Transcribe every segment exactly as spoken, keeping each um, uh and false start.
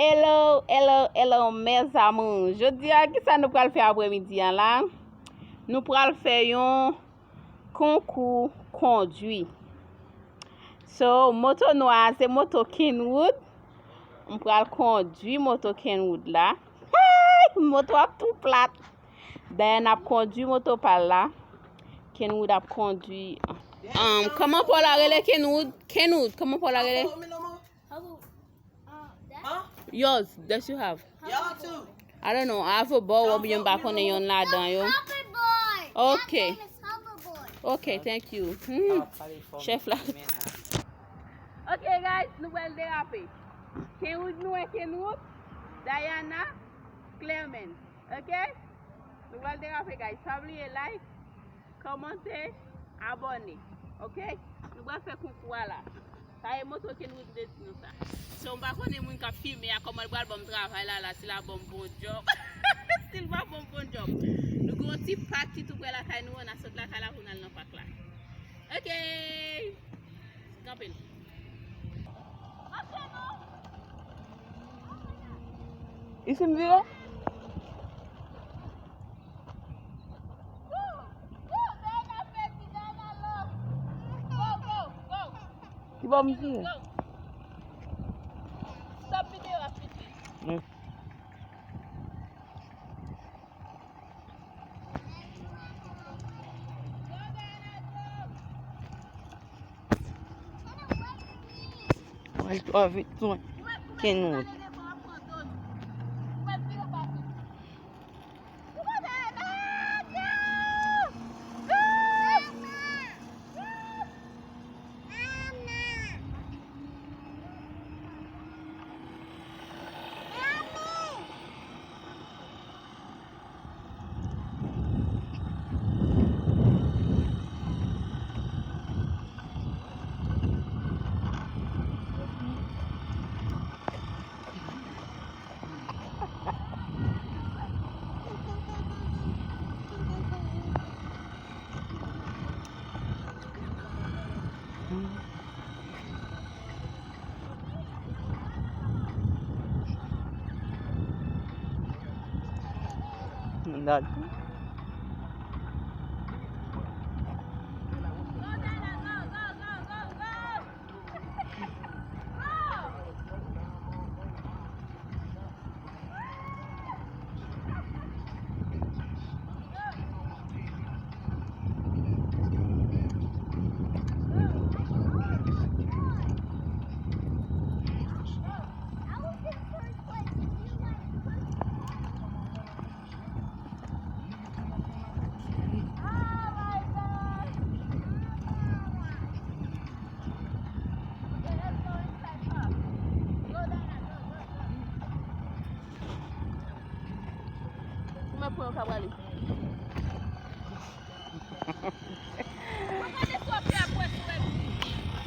Hello, hello, hello, mes amours. Jodi a, kisa nou pral fè apremidi an la? Nou pral fè yon konkou kondwi. So, moto nou a, se moto Kenwood. M pral kondwi moto Kenwood la. Hey! Moto ap tou plat. Diana ap kondwi moto pa l la. Kenwood ap kondwi. Um, kòman pa w la rele Kenwood? Kenwood, kòman pa w la rele? Yours, that you have. I don't know, avobò oubyen m pa konnen yonn ladan yo. Ok. Ok, thank you. Hmm. Chèf la. Ok, guys, nou pral derape. Kenwood, nou wè Kenwood, Diana, Clement. Ok? Nou pral derape, guys. Pa bliye like, kòmante, abòne. Ok? Nou pral fè konkou a la. Sa e moto Kenwood te di nou sa. So, m pa konnen moun k ap filme a, kòman l pral ban m travay la, la, si l ap ban m bon djòb. Si l pa ban m bon djòb. Nou gen yon ti pak ki tou prè lakay nou an, n a sot lakay la pou n al nan pak la. Ok! Kanpe l. Isin vire? Ki bò m vire? Stop videyo a, piti. Mwen twò vit mwen. Kenwood. Mwen pran yo ka prale.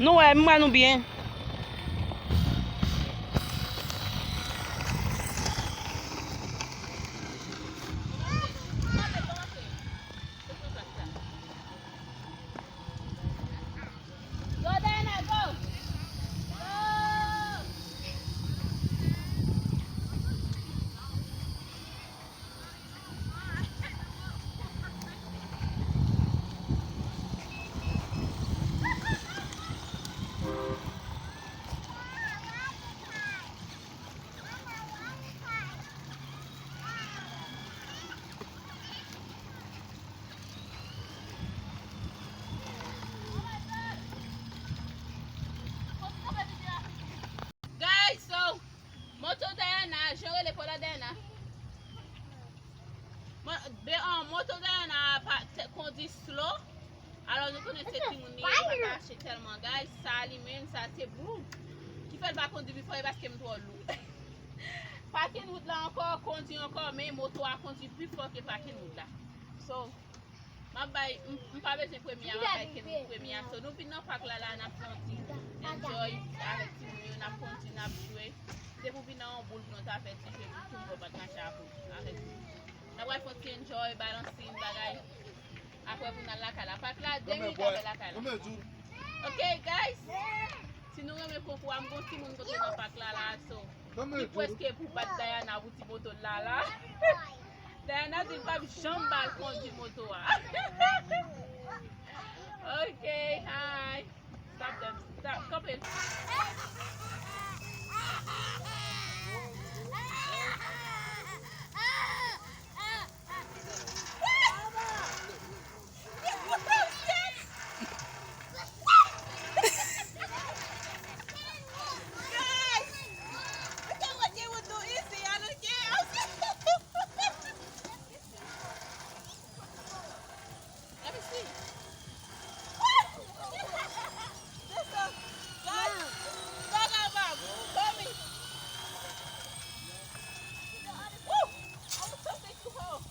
Nou wè, m wè nou byen. Go, Diana, go! Go! Guys, so, moto Diana, jan rele pa w la Diana? Mo-, de, ah, moto Diana pa te, kondwi slow. Alò, nou konnen se timoun li ye, li pa ka mache tèlman, guys. Sa li menm, sa se boum. Ki fè l pa kondwi pi fò, e paske m twò lou. Pakin wout la ankò, kondwi ankò, men moto a kondwi pi fò ke pakin wout la. So, m ap bay, m, m pa bezwen premye a, m ap bay Kenwood premye a. So, nou vin nan pak la, la, n ap fè yon ti enjoy avèk timoun yo, n ap kondwi, n ap jwe. Se pou vin nan yon boul pou nou ta fè ti jwe, pou tout moun pa t mache avèk, avèk nou. N ap fè yon ti enjoy, balanse, bagay. Apre pou n al lakay la. Pak la, dènye ka fè lakay la. Ok, guys. Si nou renmen konkou a, m gon timoun kote nan pak la, la, so. Li prèske pou bat Diana pou ti moto l la la. Diana di l p ap janm ba l kondui moto a. Ok, hi. Stop them. Stop. Kanpe. Let me see. This is good. Vagabond, come in. Woo! I was something to hold.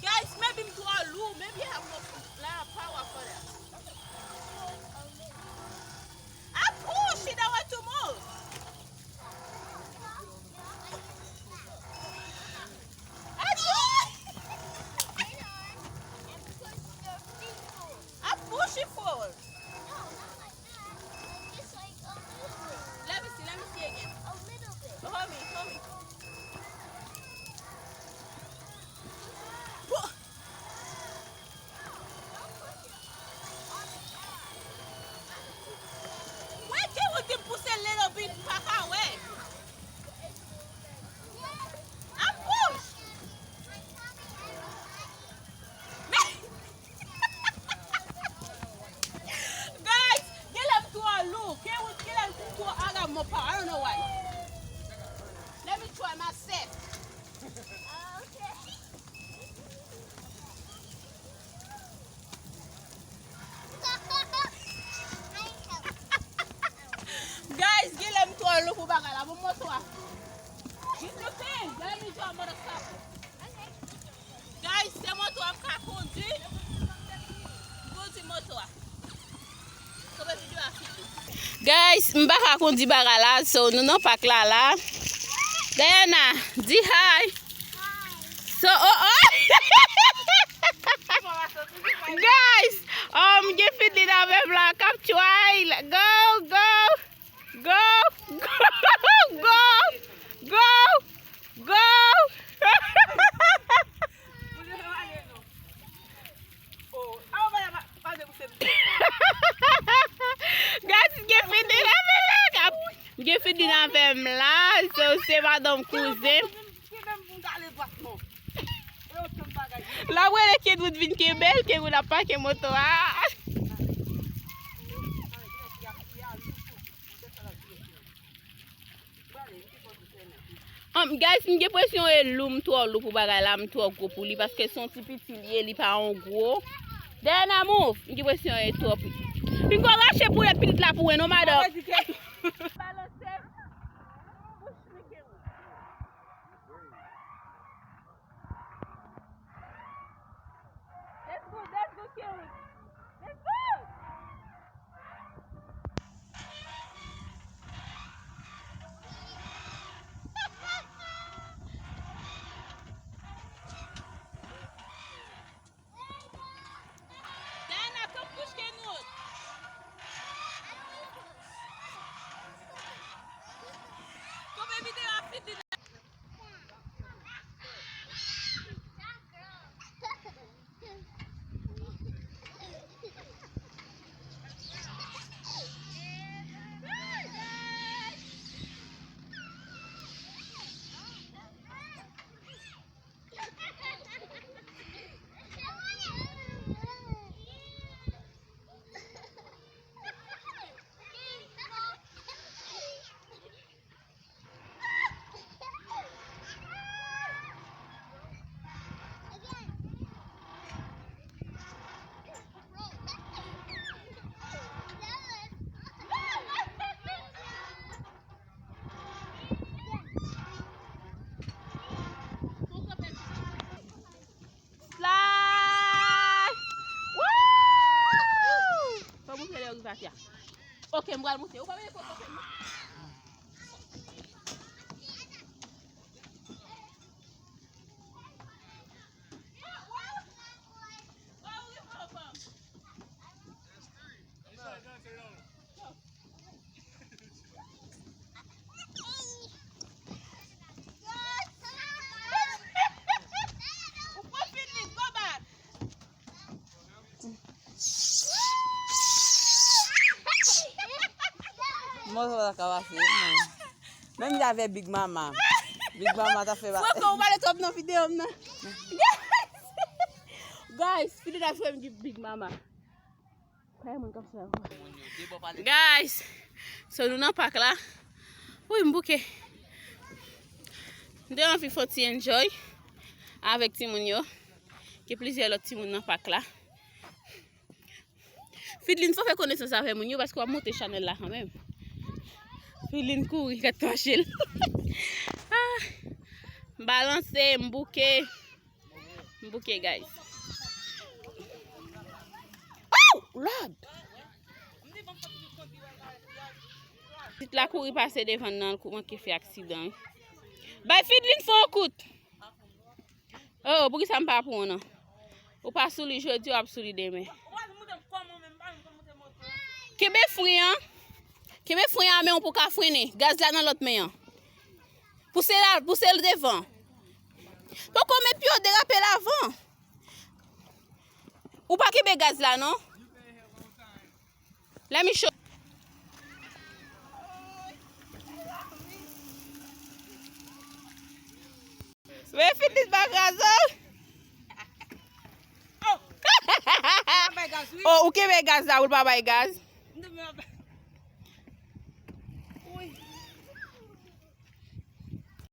Guys, maybe m twò lou. Maybe I have no, like, power for that. I push it, I want to move. I push. I push it forward. Let me see, let me see again. Hold me, hold me. Puh. Why can't we just push a little bit back away? I push. Guys, genlè m twò lou. Genlè m twò aga mwen pa. I don't know why. Let me try myself. Okay. Guys, genlè m twò lou pou bagay la. Bon, moto a. Get the thing. Let me draw motorcycle. Guys, se moto a m ka kondui. Kondui moto a. Kote videyo a fini? Guys, m pa ka kondui bagay la, so nou nan pak la la. Diana, di hi. So, oh, oh. Guys, um, gen Fidlin avè m la k ap try. Go, go, go, go, go, go, go. Guys, gen Fidlin avè m la k ap, gen Fidlin avè m la, so se madanm kouzen. L ap rele Kenwood vin kenbe l, Kenwood ap pake moto a. Um, guys, m gen presyon e lou, m twò lou pou bagay la, m twò gwo pou li, paske se yon ti piti li ye, li pa yon gwo. Diana, move, m gen presyon e twòp. Pingo rache pou pitit la pou wè non, madanm. Balanse. Let's go, let's go, Kenwood. Let's go. Diana, come push Kenwood. M pral monte. Ou pa vle pran kanpe m? Mwen pa ka pase, non. Menm jan avè Big Mama. Big Mama ta fè ba. Franco, ou pale twòp nan videyo m nan. Guys, Fidel ap jwe m Big Mama. Kay mwen k ap fè ankò. Guys, so nou nan pak la. Wi, m bouke. M te anvi fè yon ti enjoy avèk timoun yo. Gen plizyè lòt timoun nan pak la. Fidlin, fò fè konesans avè moun yo, paske w ap monte chanèl la kanmenm. Fidlin kouri, gad tò mache l. Ah, m balanse, m bouke. M bouke, guys. Oh, Lord! Pitit la kouri pase devan nan, l kou manke fè aksidan, wi. Bay Fidlin fè yon kout. Oh, poukisa m pa pran w nan? Ou pa sou li jodi, w ap sou li demen. Kenbe fren an. Kenbe fren an, men w pou ka frennen. Gaz la nan lòt men an. Pouse la, pouse l devan. Poko met pye w derape l avan. Ou pa kenbe gaz la, non? Let me show. Men Fidlin pa kraze w. Oh, ou kenbe gaz la, ou pa bay gaz.